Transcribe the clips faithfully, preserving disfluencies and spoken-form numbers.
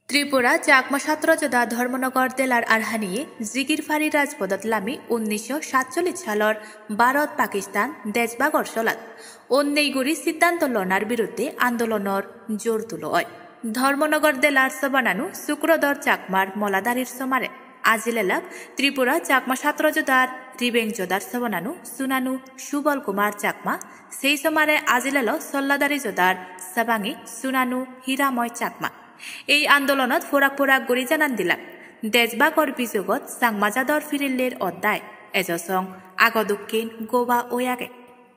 Tripura Chakma Satro Joda Dharmanagar delar arhaniye Jigir Pari Rajpodot lami unnisho satchollish salor Bharat Pakistan dejbagor solat onnei guri siddanto lonar biruddhe andolonor jor tulo oi. Dharmanagar delar sobananu Sukrodhor Chakmar moladarir somare ajil elak Tripura Chakma Satro Jodar Ribeng Jodar sobananu Sunanu Subal Kumar Chakma, sei somare ajil elo Solladari Jodar sabangi Sunanu Hiramoy Chakma. Ei andolonot porak porak guri janan dilak. Dejbagor bijogot Changma jador piriller oddai ejo song ago dokkin goba oi age.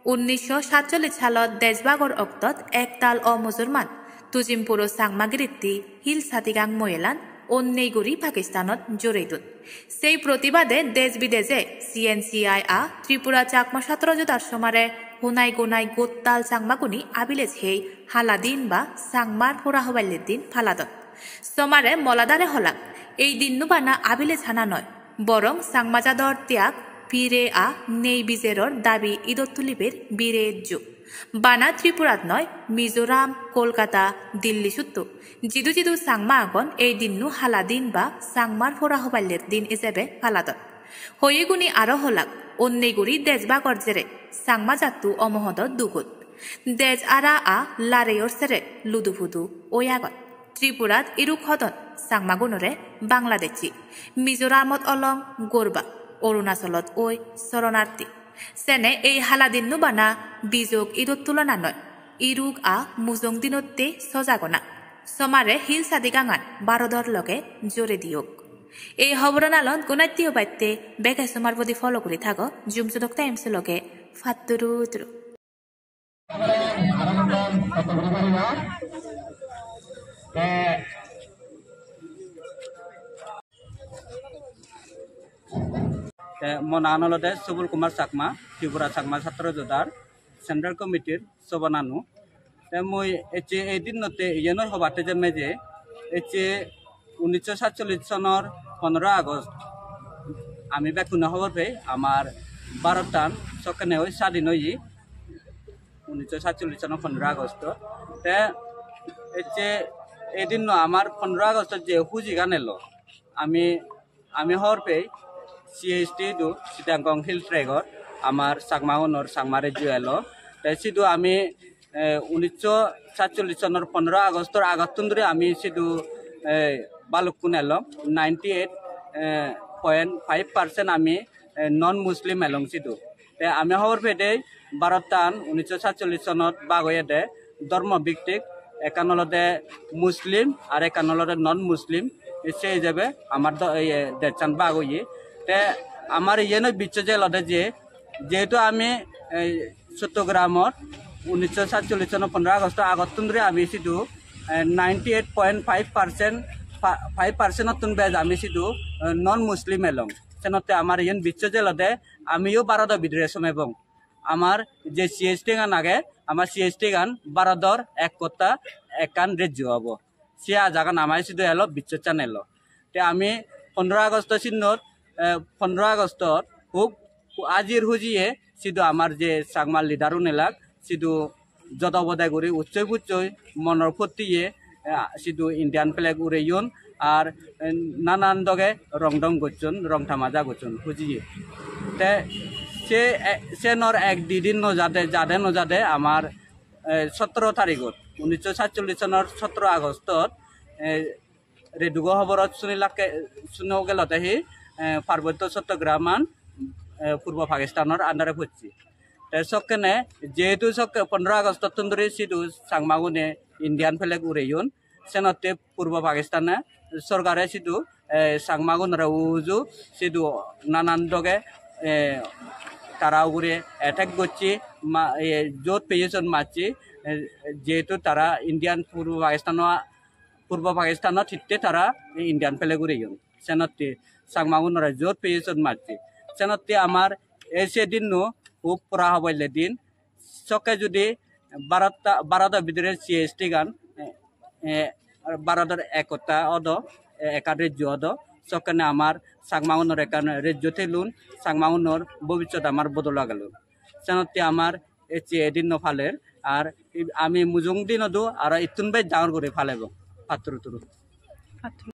Unnisho satchollish salot dejbagor oktot ektal o Musulman Tujimpuro Changma giritti Hil Sadigang moyelan onnei guri Pakistanot jorei don. Sei protibade dej bideje C N C I a Tripura Chakma Satro Jodar somare hunai gunai gottal Changmaguni abilej hei hala din ba Changmar pora hoballer din paladon. Somare moladare holak, ei dinnu bana abilej hana noi, borong Changma jador tiag pire a nei bijeror dabi idot tuliber biret ju. Bana Tripurat noi, Mizoram, Kolkata, Dilli sutto jidu jidu Changma agon ei dinnu hala din ba Changmar pora hoballer din ijebe paladon. Hoyeguni aro holak, onnei guri dejbagor jere Changma jatto omohodo dugot. Dej ara a lareyor sere ludu pudu oi agon. Tripurat iruk hodon Changmagunore Bangladeshi, Mizoramot olong gorba, Arunachalot oi soronarthi. Sene ei hala dinnu bana bijok idot tulona noi, iruk a mujung dinotte sojagona. Somare Hil Sadigangan Bharodor loge jore diyok. Ei hoboran alon gunatti obatte bege somar bodi follow guri thago Jumsudok Times loge. Patturu turu. Te mo nangan olode Subal Kumar Chakma, Tripura Chakma Satro Jodar Central Committee-r sobananu. Te mui ecche ei dinnotte iyen oi hobatte jemme je ecche unnisso satchollish sonor pondro August ami bekkune hobor pei amar Bharottan sokkene oi sadin oye unnisso satchollish sonor pondro August. Te ecche ei dinno amar pondro August je hujigan elo ami ami hobor pei C H T idu Chittagong Hill Tract-ot amar Chakmagunor Chakma rejjo elo. Te sidu ami, eh, unnisso satchollish sonor pondro August-or agottun dhuri ami sidu, eh, balukkun elong, ninety eight point five percent ami, eh, non Muslim elong sidu. Te ami hobor pei de Bharottan unnisso satchollish sonot bag oyede dhormo bhittik, ekkan olode Muslim ar ekkan olode non Muslim. Sei ijebe amar do-, iye, dejchan bag oye. Te amar iyen oi bicchej elode je, jehetu ami, ei, Chottogramot unnisso satchollish sono pondro August agottun dhuri ami sidu, eh, ninety eight point five percent, pa-, five percent-ottun bej ami sidu, eh, non Muslim elong. Senotte amar iyen bicchej elode amiyo Bharodo bidire somebong. Amar je C H T gan age, amar C H T gan Bharodor ek hotta ekkan rejjo obo. Se ajagan amar sidu elo, bicchochan elo. Te ami pondro August sinnot, eh, pondro August hub ajir hujiye sidu amar je Chakma leader unelak sidu jodo bode guri ussoi pussoi monor phuttiye, eh, sidu Indian flag ureyon ar, eh, nanan doge rong dong gocchon, rong tamaja gocchon hujiye. Te se, eh, senor ek di din no jade, jade no jade amar, eh, sotro tarigot, unnisso satchollish sonor sotro Augustot, eh, redugo hoborot sunilakke, suno gelode hi, eh, Parbotto Chottograman, eh, Purbo Pakistanor under-e pocche. Te sokkene, jehetu sokke pondro Agustottun dhuri sidu Changmagune Indian flag ureyon, senotte Purbo Pakistane sorkare sidu, eh, Changmagunore uju sidu nanan doge, eh, tara ugure attack gocche, ma-, eh, jot peyeson macche, eh, jehetu tara Indian Purbo Pakistano Purbo Pakistanot hitte tara Indian flag ureyon. Senotte Changmagunore jot peyeson macche. Senotte amar ei se dinno hub pora hoballe din. Sokke judi Bharat, Bharodo bidire C H T gan, eh, eh, Bharodor ek hotta odo, eh, ekkan rejjo odo. Sokkene amar Changmagunor ekkan rejjo telun, Changmagunor bobissot amar bodol agelun. Senotte amar ecche edin no paler, ar i-, ami mujung dinodu aro ittun bej dangor guri palebong. Patturu turu. Pattor.